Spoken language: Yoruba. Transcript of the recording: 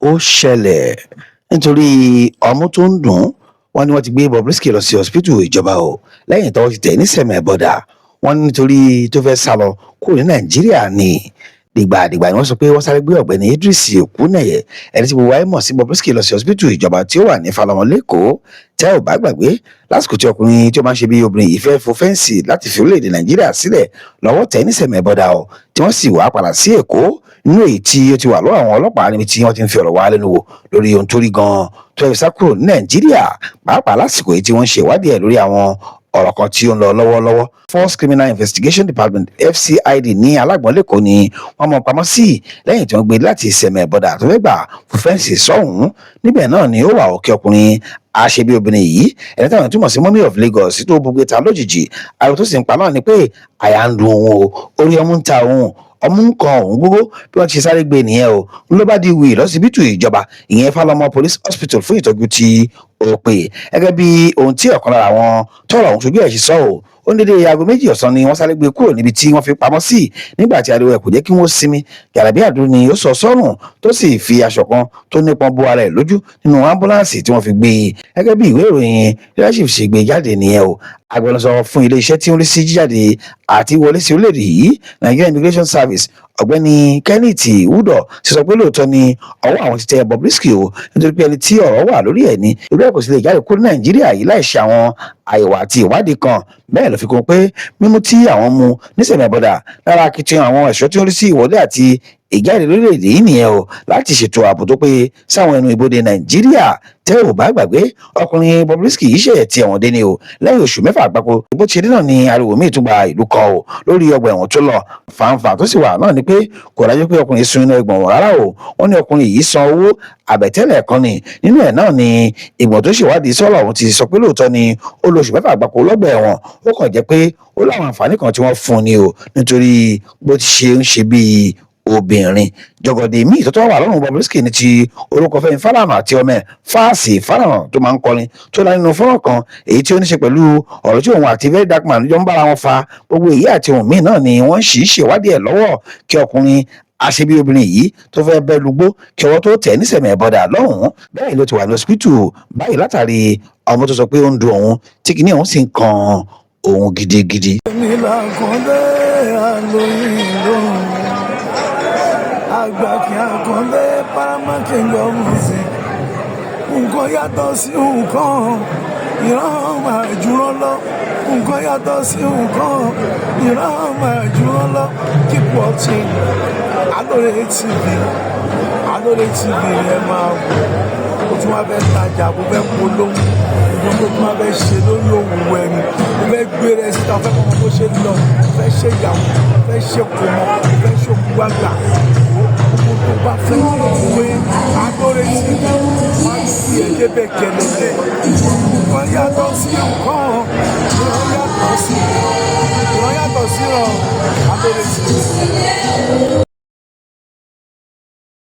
Ó ṣẹlẹ̀ nítorí ọmú tó ń dùn ún, wọ́n ní wọ́n ti gbé Bobrisky lọ sí hospital ìjọba o, lẹ́yìn tọ́wọ́ ti tẹ̀ ní Sẹ̀mẹ̀ border. Wọ́n ní nítorí tó fẹ́ sá lọ kúrò ní Nàìjíríà ní dìgbàdìgbà ni wọ́n sọ pé wọ́n sáré gbé Ọ̀gbẹ́ni Idris Okuneye, ẹni tí gbogbo ayé mọ̀ sí Bobrisky, lọ sí hospital ìjọba tí ó wà ní Falọmọ lẹ́kọ̀ọ́. Tẹ́ ò bá gbàgbé, lásìkò tí ọkùnrin tí ó máa ń ṣe bí obìnrin yìí fẹ́ fo fence láti fi orílẹ̀-èdè Nàìjíríà sílẹ̀, lọ́wọ́ tẹ̀ ní Sẹ̀mẹ̀ border o, tí wọ́n sì wá padà sí Èkó, nínú èyí tí ó ti wà lọ́wọ́ àwọn ọlọ́pàá, níbi tí wọ́n ti ń fi ọ̀rọ̀ wá lẹ́nu wò lórí ohun tó rí gan-an tó fẹ́ sá kúrò ní Nàìjíríà, pàápàá lásìkò èyí tí wọ́n ń ṣe ìwádìí ẹ̀ lórí àwọn ọ̀rọ̀ kan tí ó ń lọ lọ́wọ́lọ́wọ́. Force Criminal Investigation Department, FCID, ní Alágbọ̀n lẹ́kọ̀ọ́ ni wọ́n mọ̀ pamọ́ sí lẹ́yìn tí wọ́n gbé láti Sẹ̀mẹ̀ border tó fẹ́ gbà fún fence sọ́hùn. Níbẹ̀ náà ni ó wà òkè ọkùnrin àṣebí obìnrin yìí, ẹni táwọn túmọ̀ sí Mummy of Lagos, tó bugbe ta lójijì. Ariwo tó sì ń pa náà ni pé àyà ń dun òun o, orí ọmú ń ta òun, ọmú ń kan òun gbogbo. Bí wọ́n ti ṣe sáré gbé nìyẹn o, ń ló bá di wì lọ́sibítù ìjọba, ìyẹn Fálọmọ Police Hospital, fún ìtọ́jú tí ó pè. Gẹ́gẹ́ bí ohun tí ọ̀kan lára àwọn tọ́rọ̀ ọ̀hún ṣojú ẹ̀ ṣe sọ o, ó ní dédé aago 2 ọ̀sán ni wọ́n sáré gbé kúrò níbi tí wọ́n fi pamọ́ sí, nígbà tí ariwo ẹ̀ kò jẹ́ kí wọ́n sinmi. Jàlábí àdúró ni ó sọ sọ́rùn, tó sì fi aṣọ kan tó nípọn bo ara ẹ̀ lójú nínú ambulance tí wọ́n fi gbé e, gẹ́gẹ́ bí ìwé ìròyìn Leadership ṣe gbé jáde nìyẹn o. Agbẹnusọ fún iléeṣẹ́ tí ó ń rí sí jíjáde àti wọlé sí orílẹ̀-èdè yìí, Nigerian Immigration Service, Ọ̀gbẹ́ni Kenneth Udo, ti sọ pé lóòótọ́ ni ọwọ́ àwọn ti tẹ Bobrisky o, nítorí pé ẹni tí ọ̀rọ̀ wà lórí ẹ̀ ní irú ẹ̀ kò sì lè jáde kúrò ní Nàìjíríà yìí láì ṣe àwọn àyẹ̀wò àti ìwádìí kan. Bẹ́ẹ̀ ló fi kún pé mímú tí àwọn mú ní Sẹ̀mẹ̀ border lára akitiyan àwọn ẹ̀ṣọ́ tí ó ń rí sí ìwọlé àti ìjáde lórílẹ̀‐èdè yìí nìyẹn o, láti ṣètò ààbò tó péye sáwọn ẹnu ibodè Nàìjíríà. Tẹ́ ò bá gbàgbé, ọkùnrin Bobrisky yìí ṣẹ̀ tí ẹ̀wọ̀n dé ni o, lẹ́yìn oṣù 6 gbáko. Bó ti ṣe dé náà ni ariwo míì tún gba ìlú kan o lórí ọgbà ẹ̀wọ̀n tó lọ. Fàǹfà tó sì wà náà ni pé kò dájú pé ọkùnrin sun inú ẹgbọ̀n rárá o. Wọ́n ní ọkùnrin yìí san owó àbẹ̀tẹ́lẹ̀ kan ni. Nínú ẹ̀ náà ni ìgbọ̀n tó ṣèwádìí sọ̀rọ̀ ọ̀hún ti sọ pé lóòótọ́ ni ó lo oṣù 6 gbáko lọ́gbà ẹ̀wọ̀n, ó kàn jẹ́ pé ó láwọn àǹfààní kan tí wọ́n fún un ni o, nítorí bó ti ṣe ń ṣe bíi obìnrin. Jọgọdì míì tó tó wà lọ́rùn Bobrisky ní ti orúkọ Fẹ́mi Fálànà àti ọmọ ẹ̀ Fáàsì Fálànà, tó máa ń kọrin, tó lá nínú fọ́nrán kan èyí tí ó ní ṣe pẹ̀lú ọ̀rọ̀ tí òun àti Very Dark Man jọ ń bára wọn fa. Gbogbo èyí àti ohun míì náà ni wọ́n sì ń ṣèwádìí ẹ̀ lọ́wọ́, kí ọkùnrin àṣebí obìnrin yìí tó fẹ́ bẹ́ lugbó kí ọwọ́ tó tẹ̀ nísẹ̀mẹ̀ border lọ́hùn-ún. Bẹ́ẹ̀ ló ti wà ní hospital báyìí látàrí ọmọ tó sọ pé ó ń dun òun, tí kìíní òun sì ń kan òun gidigidi. Èmi làkàndé àlóyìn lóhùn, àgbà kí àkàndé, paramount king of music. Nǹkan yàtọ̀ sí nǹkan, ìran máa jùrọ̀ lọ. Nǹkan yàtọ̀ sí nǹkan, ìran máa jùrọ̀ lọ. Keep watching Alore TV. Alore TV ẹ máa wò ó. Tún wá fẹ́ tajà, kó fẹ́ polówó, gbogbo tó tún wá fẹ́ ṣe lórí òwò ẹni, ó fẹ́ gbé rẹ síta, ó fẹ́ kọ́kọ́ bó ṣe lọ, ó fẹ́ ṣe ìyàwó, ó fẹ́ ṣe kòmọ, ó fẹ́ ṣòkú àgbà, gbogbo tó bá fẹ́ pé Alore TV wọ́n á fi ẹ̀ débẹ̀ gẹ̀lẹ́dẹ̀. Nǹkan yàtọ̀ sí nǹkan, ìran yàtọ̀ sí ìran, yàtọ̀ sí ìran. Alore TV.